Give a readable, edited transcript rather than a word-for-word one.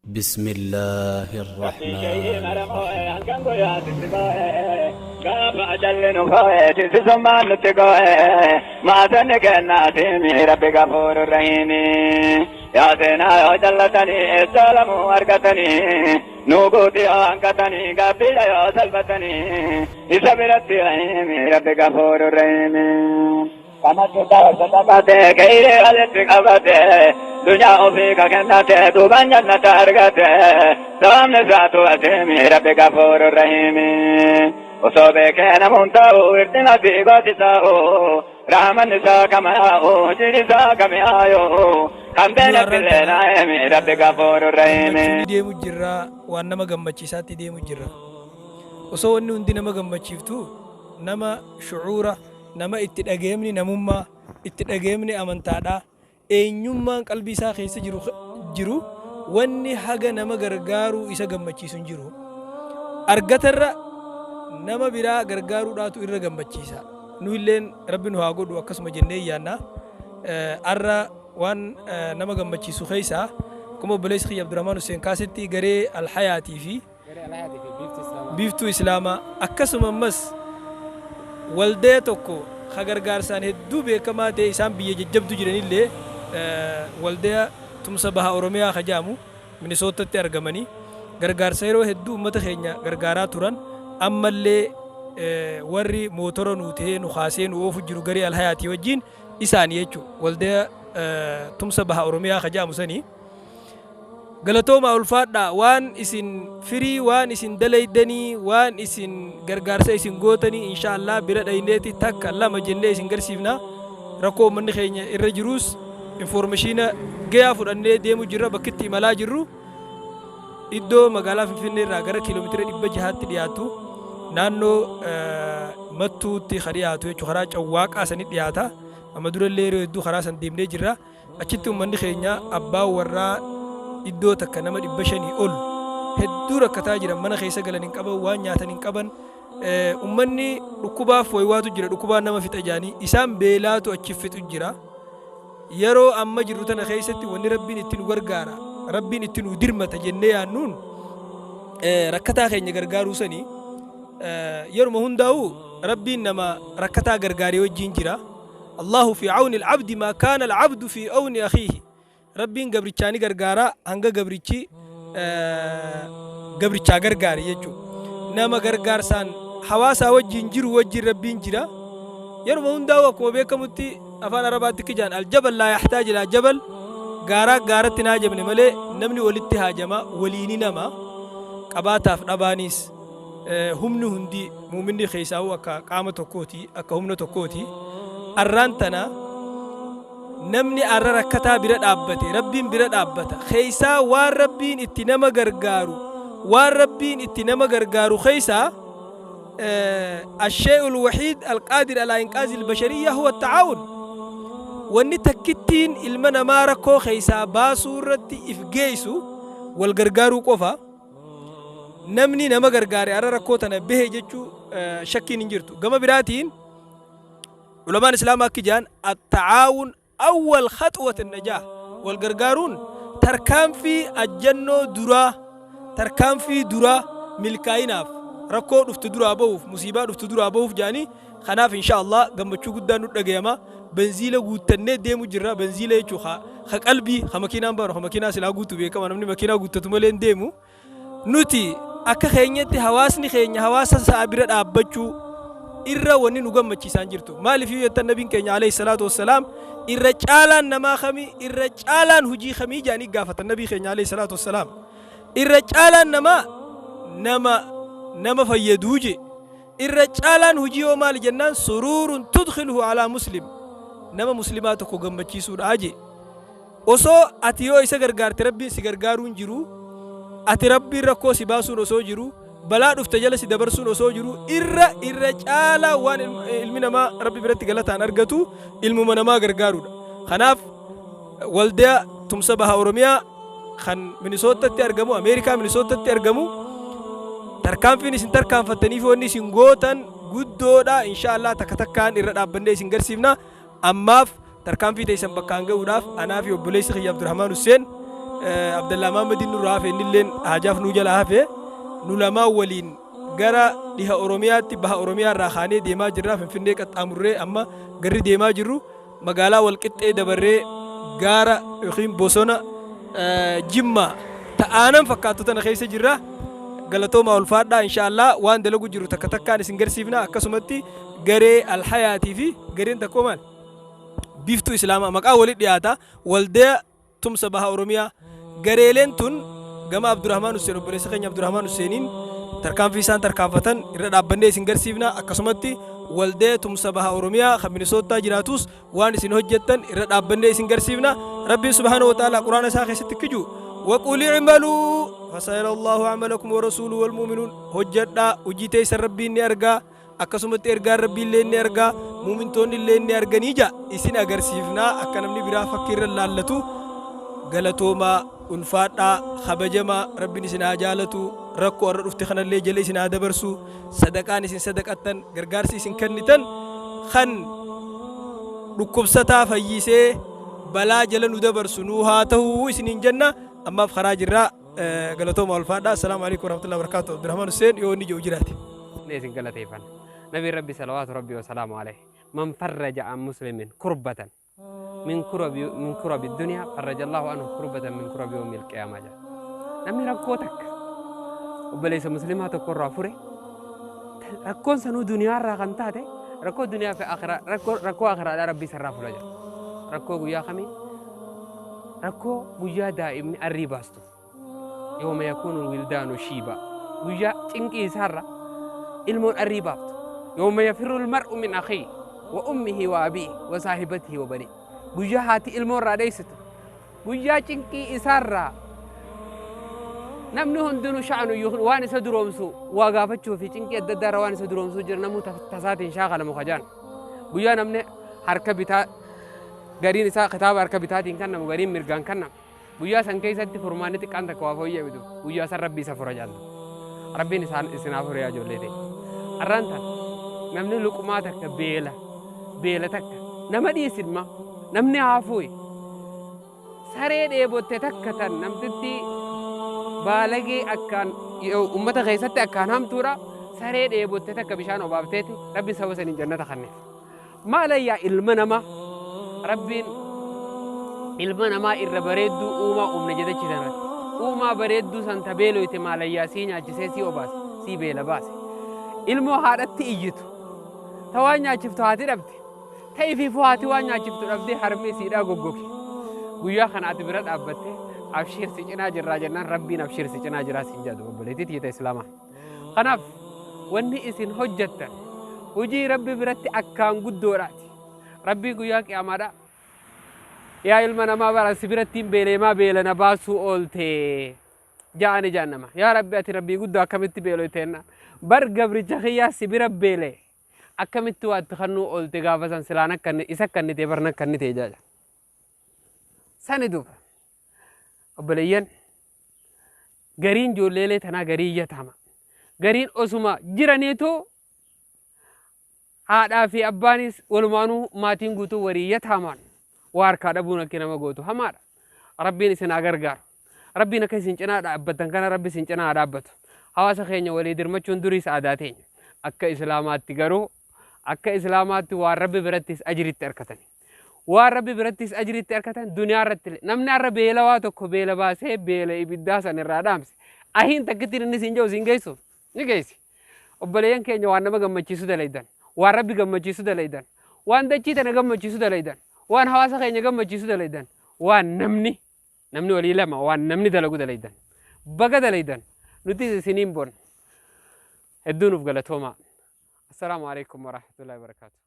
بسم الله الرحمن الرحيم. Nu arraan tana gammachuun deemu jirra, waan nama gammachiisaatti deemu jirra. Osoo wanni hundi nama gammachiiftu, nama shucuura nama itti dhagayamni namummaa, itti dhagayamni amantaadha, eenyummaan qalbii isaa keessa jiru jiru, wanni haga nama gargaaruu isa gammachiisu hin jiru. Argatarra nama biraa gargaaruudhaatu irra gammachiisa. Nu illeen Rabbi nu haa godhu akkasuma jennee yaanna. Arra waan nama gammachiisu keessaa, akkuma obboleessi kiyya Abdurrahmaan Hussein kaasetti, garee Alhayaatii fi Biiftuu Islaamaa, akkasuma ammas waldaya tokko ka gargaarsaan hedduu beekamaa ta'e, isaan biyya jajjabduu jiranillee, Waldaya Tumsa Baha Oromiyaa ka jedhamu Minisoottatti argamanii gargaarsa yeroo hedduu ummata keenya gargaaraa turan, ammallee warri mootora nuu tahee nu kaasee nu oofu jiru garee Alhayaatii wajjin isaanii jechuudha. Waldaya Tumsa Baha Oromiyaa ka jedhamu sanii. Galatoomaa, ulfaadhaa. Waan isin firii, waan isin dalaydanii, waan isin gargaarsa isin gootanii, insha Allah bira dhayneeti takka lama jennee isin garsiifna. Rakkoo uummanni keenya irra jiruus information gayaa fudhannee deemu jirra. Bakkitti imalaa jirru iddoo magaalaa Finfinnee irraa gara kiiloomeetira 600tti dhiyaatu, naannoo Mattuutti ka dhiyaatu jechuudha, karaa Cawwaaqaa sanii dhiyaata. Amma durallee yeroo hedduu karaa san deemnee jirra. Achitti uummanni keenya, abbaan warraa iddoo takka nama 500 ol hedduu rakkataa jiran, mana keessa galan hin qaban, waan nyaatan hin qaban. Uummanni dhukkubaaf waywaatu jira, dhukkubaan nama fixa jaanii, isaan beelaatu achi fixu jira. Yeroo amma jirru tana keessatti wanni Rabbiin itti nu gargaara, Rabbiin itti nu dirmata jennee yaannuun rakkataa keenya gargaaruu sanii. Yeruma hundaa'u Rabbiin nama rakkataa gargaaree wajjin jira. الله في عون العبد ما كان العبد في عون أخيه. Rabbiin gabrichaa ni gargaara hanga gabrichi gabrichaa gargaare jechuudha. Nama gargaarsaan hawaasaa wajjin jiru wajjin Rabbiin jira. Yeruma hundaa'u akkuma beekamutti afaan Arabaatti kijaan الجبل لا يحتاج إلى جبل, gaaraa gaaratti naa jabne malee namni walitti haajama waliini. Nama qabaataaf dhabaanis humni hundi muuminni keessaa'u akka qaama tokkooti, akka humna tokkooti. Arraan tana namni arra rakkataa bira dhaabbate Rabbiin bira dhaabbata. Keessaa waan Rabbiin itti nama gargaaru, waan Rabbiin itti nama gargaaru keessaa الشيء الوحيد القادر على إنقاذ البشرية هو التعاون. Wanni takkittiin ilma namaa rakkoo keessaa baasuu irratti if geessu wal gargaaruu qofa. Namni nama gargaare arra rakkoo tana bahe jechuu shakkiin hin jirtu. Gama biraatiin ulamaan Islaamaa akki jedhan: التعاون أول خطوة النجاة. Wal gargaaruun tarkaanfii ajjannoo duraa, tarkaanfii duraa milkaa'inaaf, rakkoo dhuftu duraa bahuuf, musiibaa dhuftu duraa bahuuf jedhanii. Kanaaf insha Allah gammachuu guddaan nu dhagayama. Benziila guuttannee deemu jirra. Benziila jechuun ka qalbii, ka makiinaan baanu, ka makiinaa silaa guutu beekama, namni makiinaa guuttatu malee hin deemu. Nuti akka keenyatti hawaasni keenya hawaasa isaa bira dhaabbachuu irra wanni nu gammachiisaan jirtu. Maaliif yoo jettan, nabiin keenya عليه الصلاة والسلام irra caalaan namaa kamii, irra caalaan hujii kamii jedhanii gaafatan nabii keenya عليه الصلاة والسلام. Irra caalaan namaa nama nama fayyaduu je. Irra caalaan hujii yoo maali jennaan, سرور تدخله على مسلم, nama muslimaa tokko gammachiisuudha je. Osoo ati yoo isa gargaarte Rabbiin si gargaaruun jiru, ati Rabbiin rakkoo si baasuun osoo jiru, balaa dhufte jala si dabarsuun osoo jiru, irra caalaa waan ilmi namaa Rabbi biratti galataan argatu ilmuma namaa gargaaruudha. Kanaaf Waldaa Tumsa Baha Oromiyaa kan Minisoottatti argamu, Ameerikaa Minisoottatti argamu, tarkaanfiin isin tarkaanfattanii fi wanni isin gootan guddoodha. Insha Allah takka takkaan irra dhaabbannee isin garsiifna. Ammaaf tarkaanfii teessan bakkaan ga'uudhaaf anaa fi obboleessi kiyya Abdurrahmaan Hussein Abdallaa Mahammadiin nurraa hafe, innilleen haajaaf nuu jala hafe. Nu lamaan waliin gara dhiha Oromiyaatti, baha Oromiyaa irraa kaanee deemaa jirra. Finfinnee qaxxaamurree amma garri deemaa jirru magaalaa Walqixxee dabarree gaara yookiin bosona Jimmaa ta'aanan fakkaattu tana keessa jirra. Galatoomaa, ulfaadhaa. Inshaallah waan dalagu jiru takka takkaan isin garsiifna. Akkasumatti garee Alhayaatii fi gareen tokko maal Biiftuu Islaamaa maqaa walit dhiyaata, Waldaya Tumsa Baha Oromiyaa, gareeleen tun gama Abdurrahmaan Hussein, obboleessa keenya Abdurrahmaan Husseiniin tarkaanfii isaan tarkaanfatan irra dhaabbannee isin garsiifna. Akkasumatti Waldaya Tumsa Baha Oromiyaa kan Minisootaa jiraatus waan isin hojjettan irra dhaabbannee isin garsiifna. Rabbiin subhaanahu wa ta'ala Quraana isaa keessatti kiju وقل اعملوا فسيرى الله عملكم ورسوله والمؤمنون. Hojjedhaa, hojii teessan Rabbiin ni argaa, akkasumatti ergaan Rabbii illee ni argaa, muumintoonni illee ni arganii ja. Isin agarsiifnaa akka namni biraa fakkii irra laallatu. Galatoomaa, ulfaadhaa, kabajamaa. Rabbiin isin haa jaalatu, rakkoo har'a dhufte kanallee jala isin haa dabarsu. Sadaqaan isin sadaqattan, gargaarsi isin kennitan kan dhukkubsataa fayyisee balaa jala nu dabarsu nuu haa ta'uu isiniin jenna. Ammaaf karaa jirraa. Galatooma, ulfaadhaa. السلام عليكم ورحمة الله وبركاته. Abdurrahmaan Hussein yoo inni jiru jiraate. Isin galateeffanna. Nabi Rabbi صلوات ربي وسلامه عليه من فرج عن مسلم كربة من كرب الدنيا فرج الله عنه كربة من كرب يوم القيامة jedha. Namni rakkoo takka obboleessa muslimaa tokko irraa fure, rakkoon sanuu duniyaa irraa kan taate, rakkoo duniyaa fi akhiraa, rakkoo akhiraadhaa Rabbii isarraa fura jedha. Rakkoo guyyaa kamii? Rakkoo guyyaa daa'imni arrii baastu. يوم يكون الولدان شيبا, guyyaa cinqii isaarra ilmoon arrii baaftu. يوم يفر المرء من أخيه وأمه وأبيه وصاحبته وبنيه, guyyaa haati ilmoo irraa dheessitu, guyyaa cinqii isaarraa namni hundinuu sha'anu waan isa duroomsu waa gaafachuu fi cinqii adda addaa irra waan isa duroomsuu jira, namuu tasaatiin shaakalamu kajaan, guyyaa namni harka bitaa, gariin isaa kitaaba harka bitaatiin kennamu, gariin mirgaan kennamu, guyyaa san keessatti furmaanni xiqqaan takka waa fooyya'e, guyyaa san Rabbi isa fura jaallu. Rabbiin isaan isin haa fure. Yaa ijoollee ta'e, har'aan tan namni luqmaa takka beela beela takka nama dhiisinma, namni haa fuuyi, saree dheebotte takka tan namtitti baalagee akkaan ummata keessatti akkaan hamtuudha, saree dheebotte takka bishaan obaafteeti Rabbi saba saniin jannata kenneef. Maalayyaa ilma namaa, Rabbiin ilma namaa irra bareedduu uumaa uumne jedhachi irratti uumaa bareedduu san tabeeloyte, maalayyaa sii nyaachisee, sii obaase, sii beela baase. Ilmoo haadhatti iyyitu ta waan nyaachiftu haati dhabde, ta ifiifuu haati waan nyaachiftu dhabdee harmi isiidhaa goggoge, guyyaa kana ati bira dhaabbatte abshiir si cinaa jirraa jennaan, Rabbiin abshiir si cinaa jiraa siin jedhu. Obboleettii tiyya Islaamaa, kanaaf wanni isin hojjettan hojii Rabbi biratti akkaan guddoodhaati. Rabbiin guyyaa qiyaamaadha yaa ilma namaa, bara si birattiin beeleemaa beela na baasuu oolte ja'ani jaan. Yaa Rabbi, ati Rabbii guddaa, akkamitti beeloyteenna? Bar gabricha kiyyaa si bira beele akkamitti waa itti kannuu oolte? Gaafa san silaan akka isa akkannite barna akkannite jaaja sani. Duuba obboleeyyan, gariin ijoolleelee tanaa garii iyyatama, gariin osuma jiraniitu haadhaa fi abbaanis walumaanuu maatiin guutuu warii yataamaan waa harkaa dhabuun akka nama gootu hamaadha. Rabbiin isin haa gargaaru. Rabbiin akka isin cinaa dhaabbattan kana Rabbi isin cinaa haa dhaabbatu. Hawaasa keenya walii dirmachuun duriis aadaa teenya. Akka Islaamaatti garuu, akka Islaamaatti waan Rabbi birattis ajiritti harkatani. Waan Rabbi birattis ajiritti harkatan duniyaa irratti namni har'a beelawaa tokko beela baasee beela ibiddaa san irraa dhaamse. Ahiin takkittiin inni siin jiru siin geessu ni geessi. Obboleeyyan keenya, waan nama gammachiisu dalaydan, waan Rabbi gammachiisu dalaydan, waan dachii tana gammachiisu dalaydan, waan hawaasa keenya gammachiisu dalaydan, waan namni walii lama waan namni dalagu dalaydan, baga dalaydan, nutis isiniin boonna. Hedduu nuuf galatoomaa. السلام عليكم ورحمة الله وبركاته.